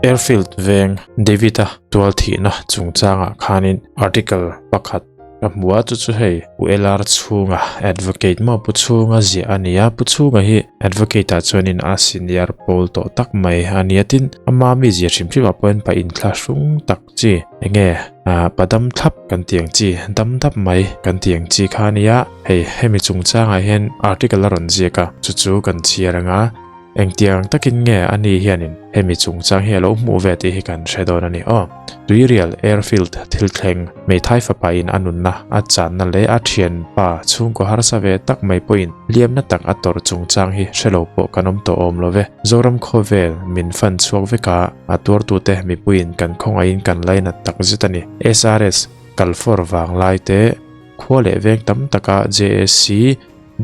Airfield veng David-a tual thihna chungchangah khanin article pakhat ka hmu a, chu chu hei Pu LR chhunga advocate maw Pu Chhunga ziah a ni a, Pu Chhunga hi advocate ah chuanin a senior pawl tawh tak mai a ni a, tin ama mi ziah hrim hrim ah pawhin pa inthlahrung tak chi enge ah pa dam thlap kan tih ang chi dam dap mai kan tih ang chi kha a ni a, hei hemi chungchangah hian article a rawn ziak a, chu chu kan chhiar ang a. Engtiang takin nge a ni hianin hemi chungchang hi a lo hmuh ve tih hi kan hre dawn a ni aw. Tuirial Airfield thil thleng Meithai fapain a nunna a channa leh a thianpa chhungkaw harsa ve tak mai pawhin hliamna tak a tawrh chungchang hi hre lo pawh kan awm tawh awm lo ve. Zoram khawvel min fan chhuak vek a, a tuartute mipuiin kan khawngaihin kan lainat tak zet a ni. SRS kalfawr vanglai te khua leh veng tam taka JAC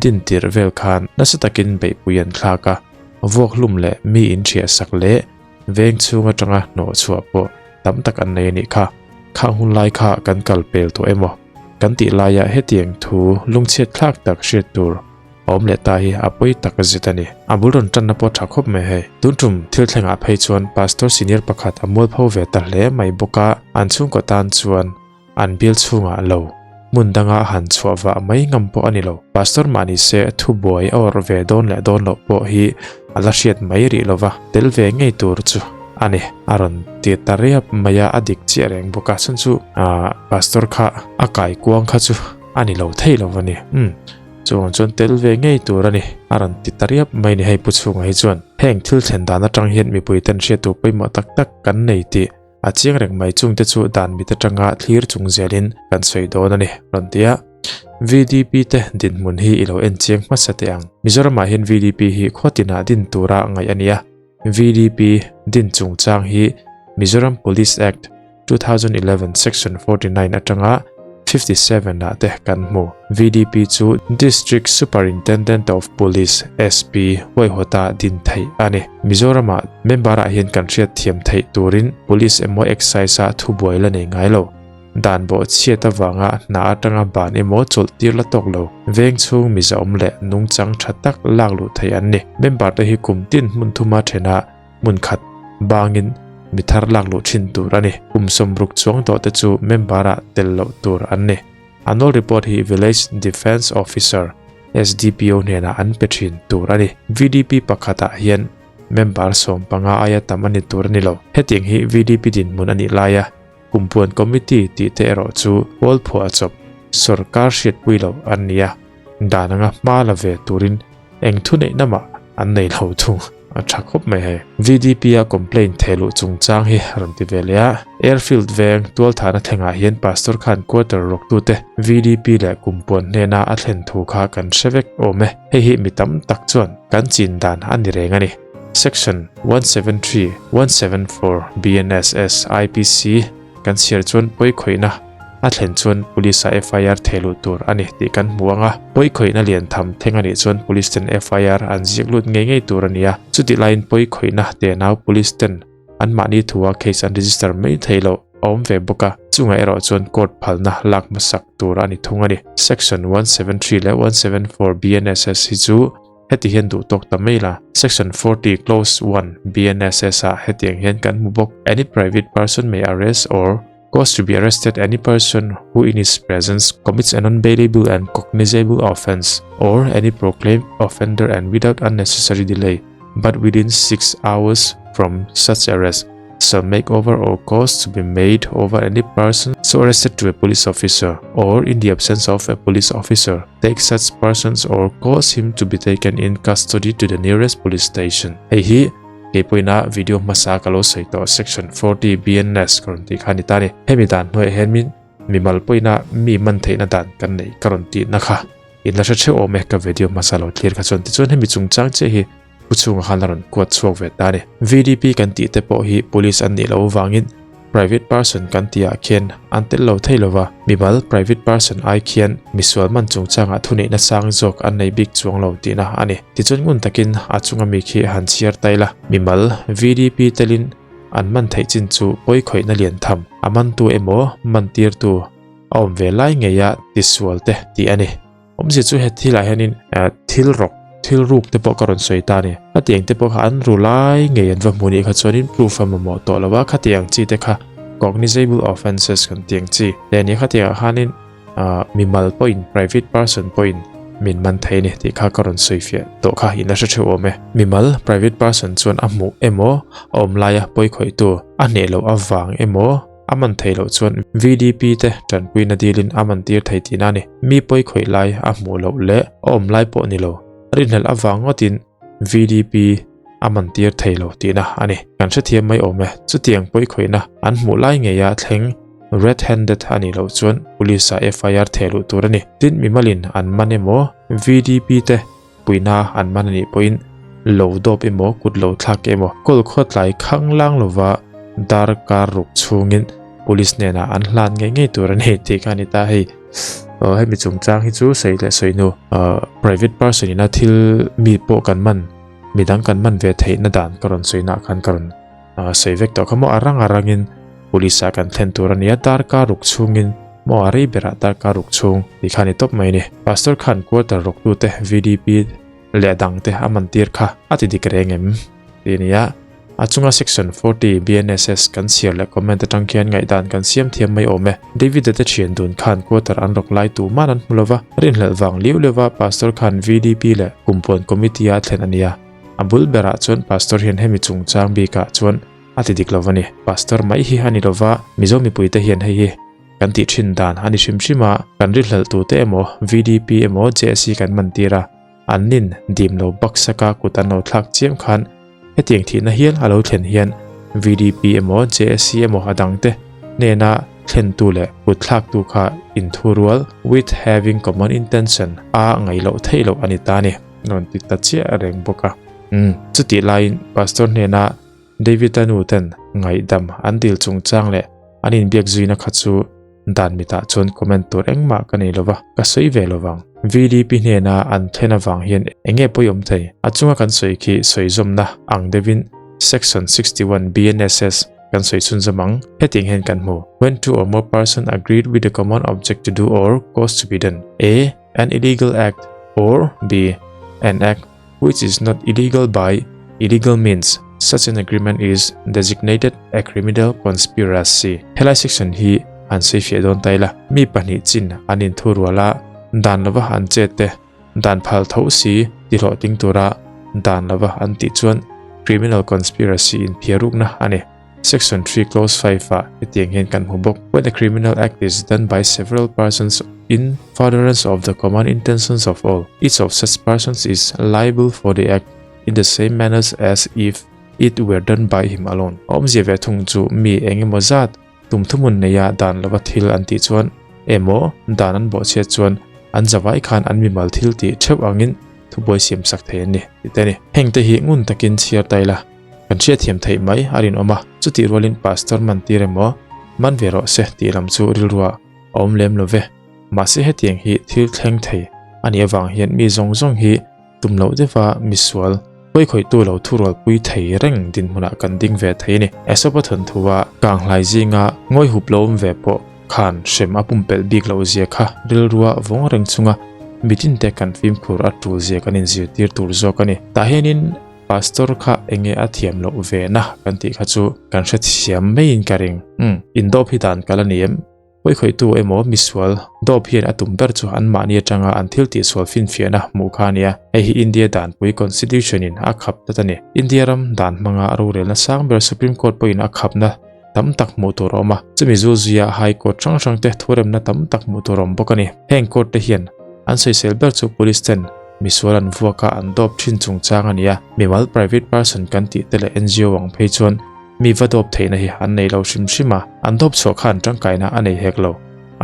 Din tirh vel khan nasa takin beihpui an thlak a, vuak hlum leh mi in ṭhiah sak leh veng chhung aṭanga hnawh chhuah pawh tam tak an nei a nih kha. Khang hun lai kha kan kal pel tawh emaw kan tih laia hetiang thu lungchhiat thlak tak hriat tur a awm leh ta hi a pawi tak zet a ni. A bul rawn ṭanna pawh ṭha khawp mai hei. Tun ṭum thil thlengah phei chuan Pastor senior pakhat a mualpho ve ta hle mai bawk a, an chhungkaw tan chuan An bial chhungah lo, hmun danga han chhuah vah mai ngam pawh a ni lo. Pastor mah ni se thubuai a awrh ve dawn leh dawn loh pawh hi a la hriat mai rih lo va, tel ve ngei tur chu a ni. A rawn ti ta riap mai a, a dik chiah reng bawk a, chhan chu Pastor kha a kaikuang kha chu a ni lo thei lo a ni. Umm, chuvang chuan tel ve ngei tur a ni, a rawn ti ta riap mai ni hei Pu Chhunga hi chuan. Heng thil thlen dan atang hian mipuiten hriat tur pawimawh tak tak kan nei tih A chiang reng mai chungte chu dan mit atanga thlir chung zelin kan sawi dawn a ni, rawn ti a. VDP te dinhmun hi i lo en chiang hmasa teh ang. Mizoramah hian VDP hi khaw tinah din tura ngaih a ni a. VDP din chungchang hi Mizoram Police Act, 2011 Section 49 atanga 57 ah te kan hmu. VDP chu District Superintendent of Police, SP, huaihawta din theih a ni. Mizoramah member ah hian kan hriat thiam theih turin Police emaw Excise ah thubuai la nei ngai lo. Dan bawh chhiat avanga hna atanga ban emaw chawlh tir la tawk lo. Veng chhung mizaawm leh nungchang tha tak lak luh theih an ni. Member te hi kum tin hmun thuma thena hmun khat bangin mi thar lak luh thin tur a ni. Kum sawmruk chuang tawh te chu member ah tel loh tur an ni. Annual report hi Village Defence Officer, SDPO hnenah an pe thin tur a ni. VDP pakhatah hian member 15 aia tam a ni tur a ni lo. Hetiang hi VDP dinhmun a nih laia Kumpuan Committee tih te erawh chu pawl phuah chawp sawrkar hriatpui loh an ni a, dan anga hma la ve turin Eng thuneihna mah an nei lo thung a tha khawp mai hei. VDP a complaint theh luh chungchang hi a rawn ti ve leh a. Airfield veng tualthahna thlengah hian Pastor khan quarter rawktute VDP leh kumpuan hnena a thlen thu kha kan hre vek awm e. Hei hi mi tam tak chuan kan chin dan a ni reng a ni. Section 173, 174 BNSS IPC Kan chhiar chuan pawi khawihna a thlen chuan police ah FIR theh luh tur a ni tih kan hmu ang a, pawi khawihna lian tham thleng a nih chuan police ten FIR an ziak lut ngei ngei tur a ni a, chutih laiin pawi khawihna tenau police ten anmahni thua case an register mai thei loh a awm ve bawk a, chungah erawh chuan court phalna lak hmasak tur a ni thung a ni. Section 173 leh 174 BNSS hi chu Heti hian duh tawk ta mai la. Section 40 Clause 1 BNSS ah hetiang hian kan hmu bawk, Any private person may arrest or cause to be arrested any person who in his presence commits a non-bailable and cognizable offence or any proclaimed offender and without unnecessary delay but within 6 hours from such arrest shall make over or cause to be made over any person so arrested to a police officer or in the absence of a police officer take such persons or cause him to be taken in custody to the nearest police station. Hei hi keipawina video hmasa ka lo sawi tawh section 40 BNS ka rawn tih kha a ni ta a ni. Hemi dan hnuaiah hian min mimal pawina mi man theihna dan kan neih ka rawn tihna kha in la hre theuh awm e ka video hmasa lo thlir kha chuan tichuan hemi chungchang chiah hi Pu chhunga khan a rawn kuat chhuak ve ta a ni. VDP kan tih te pawh hi police an nih loh avangin private person kan tih ah khian an tel lo thei lo va, mimal private person ai khian misual man chungchangah thuneihna sang zawk an nei bik chuang lo tihna a ni. Tichuan ngun takin a chunga mi khi han chhiar ta ila, mimal VDP telin an man theih chin chu pawi khawihna lian tham, a mantu emaw mantirtu a awm ve lai ngeia tisual te tih a ni. Awmzia chu he thilah hianin thil rawk. Thil ruk te pawh ka rawn sawi ta a ni. Khatiang te pawh kha an ru lai ngei an va hmu nih kha chuanin proof a mamawh tawh lo a, khatiang chi te kha cognizable offences kan tih ang chi te a ni. Khatiangah khanin mimal pawhin private person pawhin min man thei a ni tih kha ka rawn sawi fiah tawh kha in a hre theuh awm e. Mimal private person chuan a hmuh emaw a awm laia pawikhawihtu a hneh loh avang emaw a man theih loh chuan VDP te tanpuina dilin a man tir thei tihna a ni. Mi pawikhawih lai a hmuh loh leh a awm lai pawh ni lo, rinhlelh avang ngawtin VDP a man tir thei lo tihna a ni. Kan hrethiam mai awm e, chutiang pawikhawihna an hmuh lai ngeia thleng red handed a nih loh chuan police ah FIR theh luh tur a ni. Tin, mimalin an man emaw VDP te puihna an man a nih pawhin lo dawp emaw kut lo thlak emaw kawl khawtlai khang lang lova darkar ruk chhungin police hnenah an hlan ngei ngei tur a ni tih kha a ni ta hei. Hemi chungchang hi chu sawi leh sawi hnu private person ina thil mi pawh kan man midang kan man ve theihna dan ka rawn sawi nah khan ka rawn sawi vek tawh kha maw a rang a rangin police ah kan thlen tur a nia darkar ruk chhungin maw a rei berah darkar ruk chhung tih kha a ni tawp mai a ni. Pastor khan quarter rawktute VDP leh dang te a man tir kha a ti dik reng em tih a ni a, a chunga section 40 BNSS kan chhiar leh comment atang khian ngaihdan kan siam thiam mai awm e. David-a te thian dun khan quarter an rawk lai tu man an hmu lova, rinhlelh vang liu liuva Pastor khan VDP leh Kumpuan Committee a thlen a ni a. A bul berah chuan Pastor hian hemi chungchang bikah chuan a ti dik lova ni. Pastor mai hi a ni lova, Mizo mipuite hian hei hi kan tih thin dan a ni hrim hrim a, kan rinhlelh tute emaw VDP emaw JSC kan man tir a. An nin dim lo baksaka kut an lo thlak chiam khan hetiang thihna hial a lo thlen hian VDP emaw JSC emaw a dangte hnena thlentu leh kut thlaktu kha inthurual with having common intention a ngaih loh theih loh a ni ta a ni. Rawn ti ta chiah reng bawk a. Umm chutih laiin Pastor hnena David-a nu ten ngaihdam an dil chungchang leh an inbiak zuina kha chu Dan mitah chuan comment tur engmah ka nei lova, ka sawi ve lovang. VDP hnena an then avang hian eng nge pawi awm thei? A chunga kan sawi khi sawi zawmna ang deuhin Section 61 BNSS kan sawi chhunzawm ang. Hetiang hian kan hmu, When two or more person agreed with a common object to do or cause to be done, A. An illegal act or B. An act which is not illegal by illegal means, such an agreement is designated a criminal conspiracy. Helai section hi han sawi fiah dawn ta ila, mi pahnih chin an inthu rual a, dan lova an chet te, dan phal tho si ti hlawhtling tura dan lova an tih chuan criminal conspiracy inphiarukna a ni. Section 3 clause 5 ah hetiang hian kan hmu bawk, When a criminal act is done by several persons in furtherance of the common intentions of all, each of such persons is liable for the act in the same manners as if it were done by him alone. A awmzia ve thung chu mi eng emaw zat tum thuhmun neia dan lova thil an tih chuan emaw dan an bawhchhiat chuan an zavai khan an mimal thil tih theuh angin thubuai siam sak thei an ni tih te a ni. Hengte hi ngun takin chhiar ta ila. Kan hriatthiam theih mai a rinawm a, chutih rualin Pastor man tir emaw, man ve rawh se tih lam chu rilruah a awm lem lo ve. Mahse hetiang hi thil thleng thei a nih avang hian mi zawng zawng hi tum loh deuha misual pawikhawihtu lo thurualpui thei reng dinhmunah kan ding ve thei a ni. Aesop-a thawnthua kanghlai zinga ngawi hup lo awm ve pawh khan hrem a pumpelh bik loh zia kha rilrua vawng reng chunga mitinte kan fimkhur a tul zia kan inzirtir tur zawk a ni. Tah hianin Pastor kha enge a thiam loh ve na kan tih kha chu kan hrethiam maiin ka ring. Umm, indawp hi dan kal a ni em? Pawikhawihtu emaw misual dawp hian a tum ber chu anmahni atanga an thil tihsual finfiahna hmuh kha a nia. Hei hi India danpui Constitution in a khap tlat a ni. India ram dan hmanga rorelna sang ber Supreme Court pawhin a khapna tam tak hmuh tur a awm a. Chumi zul zuia High Court hrang hrang te thuremna tam tak hmuh tur a awm bawk a ni. Heng court te hian an sawisel ber chu police ten misual an vuak a an dawp thin chungchang a ni a. Mimal private person kan tih te leh NGO ang phei chuan mi va dawp theihna hi an nei lo hrim hrim a, an dawp chhuah khan tangkaina a nei hek lo.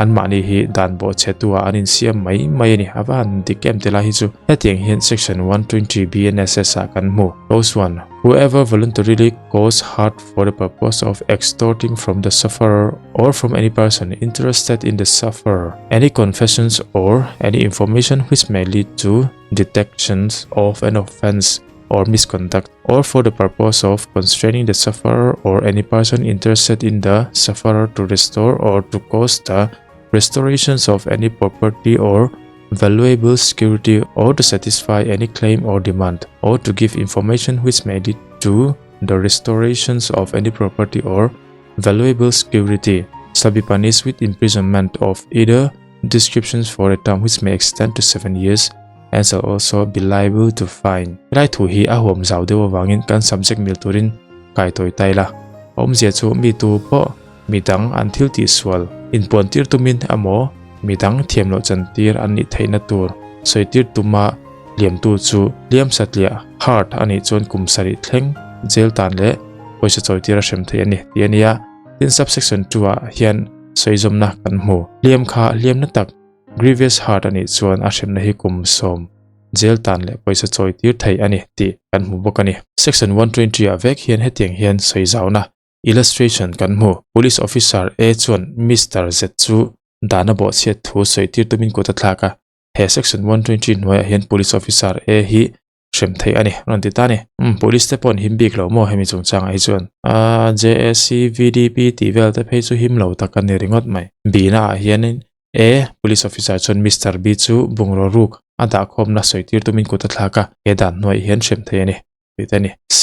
Anmahni hi dan bawhchhe tu ah an insiam mai mai a ni. A va han dik em ti lai hi chu hetiang hian section 120 BNSS ah kan hmu. Clause 1, Whoever voluntarily cause hurt for the purpose of extorting from the sufferer or from any person interested in the sufferer any confessions or any information which may lead to detections of an offence or misconduct or for the purpose of constraining the sufferer or any person interested in the sufferer to restore or to cause the restorations of any property or valuable security or to satisfy any claim or demand or to give information which may lead to the restorations of any property or valuable security shall be punished with imprisonment of either descriptions for a term which may extend to 7 years and shall also be liable to fine. Helai thu hi a huam zau deuh avangin kan subject mil turin kai tawi tai la. Awmzia chu mi tu pawh midang an thil tih sual inpuan tir tumin emaw midang thiam loh chan tir an nih theihna tur sawi tir tuma hliamtu chu hliam satliah hurt a nih chuan kum sarih thleng jail tan leh pawisa chawi tir a hrem theih a ni tih a nia. Tin subsection 2 ah hian sawizawmna kan hmu. Hliam kha hliamna tak grievous hurt a nih chuan a hremna hi kum sawm jail tan leh pawisa chawi tir thei a ni tih kan hmu bawk a ni. Section 120 ah vek hian hetiang hian sawizauna Illustration kan hmu. Police officer A chuan Mister Z chu dan a bawhchhiat thu sawi tir tumin kut a thlak a. He section 120 hnuaiah hian police officer A hi hrem theih a ni, rawn ti ta a ni. Umm, police te pawh an him bik lo maw hemi chungchangah hi chuan. Aaa, JAC, VDP tih vel te phei chu him lo tak a ni ringawt mai. B na ah hianin A police officer chuan Mister B chu bungraw ruk a dahkhawmna sawi tir tumin kut a thlak a, he dan hnuaiah hian hrem theih a ni, tih te a ni. C,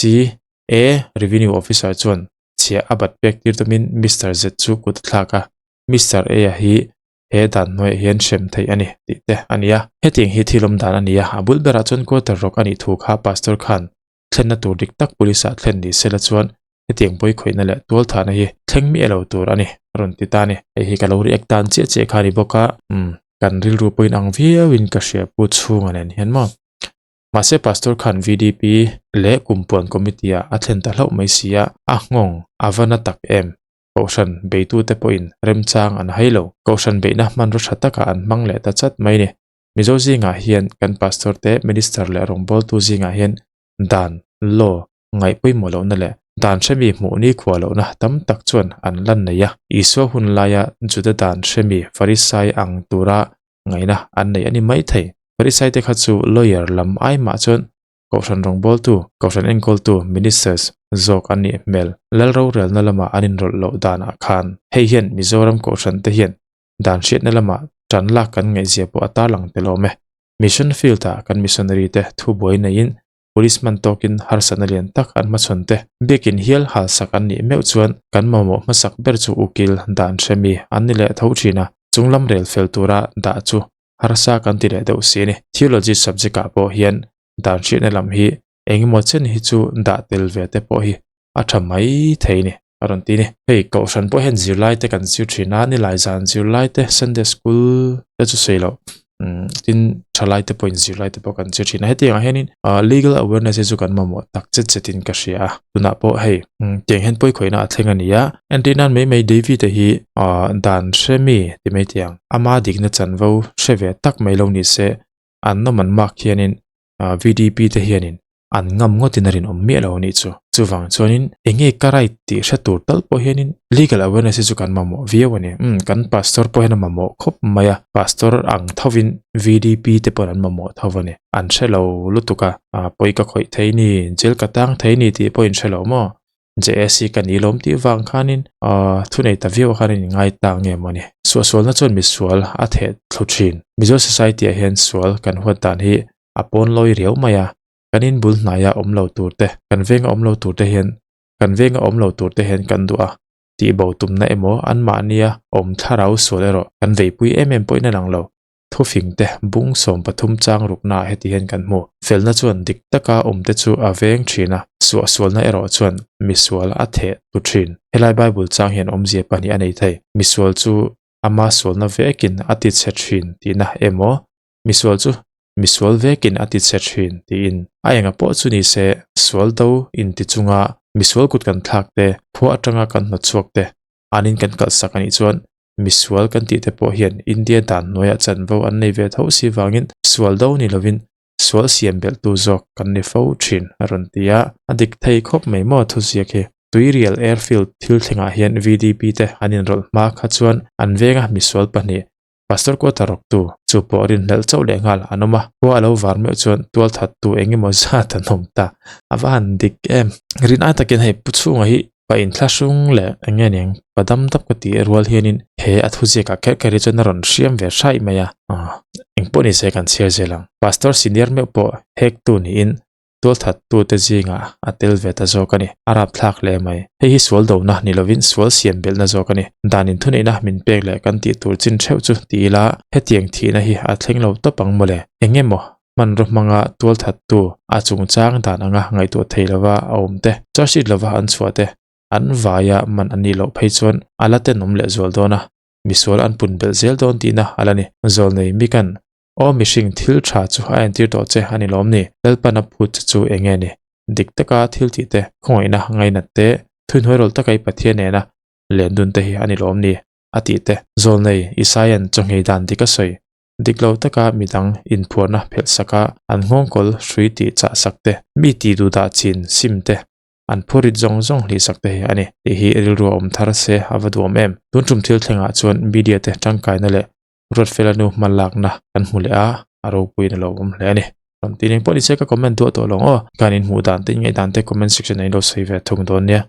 A revenue officer chuan chhiah a bat pek tir tumin Mister Z chu kut a thlak a, Mister A a hi he dan hnuaiah hian hrem theih a ni tih te a ni a. Hetiang hi thil awm dan a ni a, a bul berah chuan quarter rawk a nih thu kha pastor khan thlenna tur dik tak police ah thlen ni sela chuan hetiang pawi khawihna leh tual thahna hi thleng miah lo tur a ni a rawn ti ta a ni. Hei hi ka lo react dan chiah chiah kha a ni bawk a, umm kan rilru pawhin ang viauin ka hria pu chhunga nen hian maw. Mahse pastor khan VDP leh kumpuan committee ah a thlen ta hlauh mai si a, a nghawng a va na tak em. Kohhran beitute pawhin remchang an hai lo. Kohhran beihna hmanraw tha takah an hmang leh ta chat mai ni. Mizo zingah hian kan pastor te, minister leh rawngbawltu zingah hian dan, law, ngaih pawimawh lohna leh dan hremi hmuh nikhua lohna tam tak chuan an lan nei a. Isua hun laia Juda dan hremi Farisai ang tura ngaihna an nei a ni maithei. Farisai te kha chu lawyer lam ai mah chuan Kohhran rawngbawltu, Kohhran enkawltu, ministers, zawk an nih hmel. Lal rorelna lama an inrawlh loh danah khan hei hian Mizoram Kohhran te hian dan hriatna lama tan lak kan ngaihzia pawh a tarlang tel awm e. Mission field ah kan missionary te thubuai neiin police hman tawkin harsatna lian tak an hmachhawn te biakin hial halsak an nih meuh chuan kan mamawh hmasak ber chu ukil dan hremi an ni leh tho thin a, chunglam rel fel tura dah chu harsa kan ti leh deuh si a ni. Theology subject ah pawh hian dan hriatna lam hi engemaw chen hi chu dah tel ve te pawh hi a tha mai thei a ni a rawn ti a ni. Hei kohhran pawh hian zirlai te kan zir thin a, nilai zan zirlai te Sunday school te chu sawi loh umm tin thalai te pawhin zirlai te pawh kan zir thin a, hetiang ah hianin ah legal awareness hi chu kan mamawh tak chet chet in ka hria a, tunah pawh hei umm tiang hian pawi khawihna a thleng a ni a, entir nan mai mai David a hi ah dan hre mi ti mai tiang ama dikna chanvo hre ve tak mai lo ni se an nawm an mak hianin ah VDP te hianin an ngam ngawtin a rinawm miah lo a nih chu. Chuvang chuanin enge ka right tih hre tur tal pawh hianin legal awareness hi chu kan mamawh viau a ni. Umm kan pastor pawh hian a mamawh khawp mai a, pastor ang thovin VDP te pawh an mamawh tho a ni. An hre lo lutuk a, ah pawi ka khawih thei ni, jail ka tang thei ni tih pawh in hre lo maw? JAC ka ni lawm tih vang khanin ah thunei ta viau khan in ngai ta nge maw ni. Suahsualna chuan misual a theh thlu thin. Mizo society ah hian sual kan huat dan hi a pawn lawi riau mai a, kan in bul hnaia awm lo tur te, kan venga awm lo tur te hian, kan venga awm lo tur te hian kan duh a, tihbo tumna emaw anmahnia awm thlarau sual erawh kan veipui em em pawhin a lang lo. Thufing te bung 13 chang ruknaah heti hian kan hmu. Felna chuan dik taka awm te chu a veng thin a, suahsualna erawh chuan misual a theh tu thin. Helai Bible chang hian awmzia pahnih a nei thei. Misual chu ama sualna vekin a tichhe thin tihna emaw Misual chu misual vekin a ti che thin tiin a enga pawh chu ni se sual do inti chunga misual kut kan thlak te, khua atanga kan hnawtchhuak te anin kan kalhsak a nih chuan misual kan tih te pawh hian India dan hnuaiah chanvo an nei ve tho si vangin sual do ni lovin sual siam belhtu zawk kan ni fo thin a rawn ti a, a dik thei khawp mai maw thuziak hi. Tuirial Airfield thil thlengah hian VDP te an inrawlh hma kha chuan an venga misual pahnih Pastor Quarter rawktu chu pawh rinhlelh chauh leh nghal an awm a, khua a lo var meuh chuan tual thattu eng emaw zat an awm ta. A va han dik em? Rin ai takin hei pu chhunga hi Pa inthlahrung leh eng nge niang pa dam dap ka tih rual hianin he a thuziakah kher kher hi chuan a rawn hriam ve hraih mai a, engpawh ni se kan chhiar zel ang. Pastor senior meuh pawh hektu niin tualthattute zingah a tel ve ta zawk a ni. A rapthlak hle mai. Hei hi sual dona ni lovin sual siam belhna zawk a ni. Dan inthuneihna min pek leh kan tih tur chin theuh chu ti ila hetiang thihna hi a thleng lo tawp ang mawle. Eng emaw hmanraw hmanga tualthattu a chungchang dan anga ngaihtuah thei lova a awm te, charge sheet lova an chhuah te, an vaia man an nih loh phei chuan a la tenawm leh zual dawn a, misual an pun belh zel dawn tihna a la ni. Zawlnei Mikan, Aw mihring thil tha chu a entir tawh che a ni lawm ni? Lalpan a phut che chu eng nge ni? Dik taka thil tih te, khawngaihna ngainat te, thuinhnuairawlh taka i Pathian nena len dun te hi a ni lawm ni? a tih te. Zawlnei Isaia'n chawngei dan dik a sawi. Dik lo taka midang inphuarna phelh saka an nghawngkawl hrui tih chah sak te, mi tih duh dah chin sim te, an phurit zawng zawng hlih sak te hi a ni. Tih hi rilru a awm thar se a va duhawm em. Tun tum thil thlengah chuan media te tangkaina leh Ruatfela nu hma lakna kan hmu leh a, a ropuiin a lo awm hle a ni. Rawn tih ning pawh ni se ka comment duah tawh lo ang aw. Khan inhmuh dan te, inngaihdante comment section ah in lo sawi ve thung dawn nia.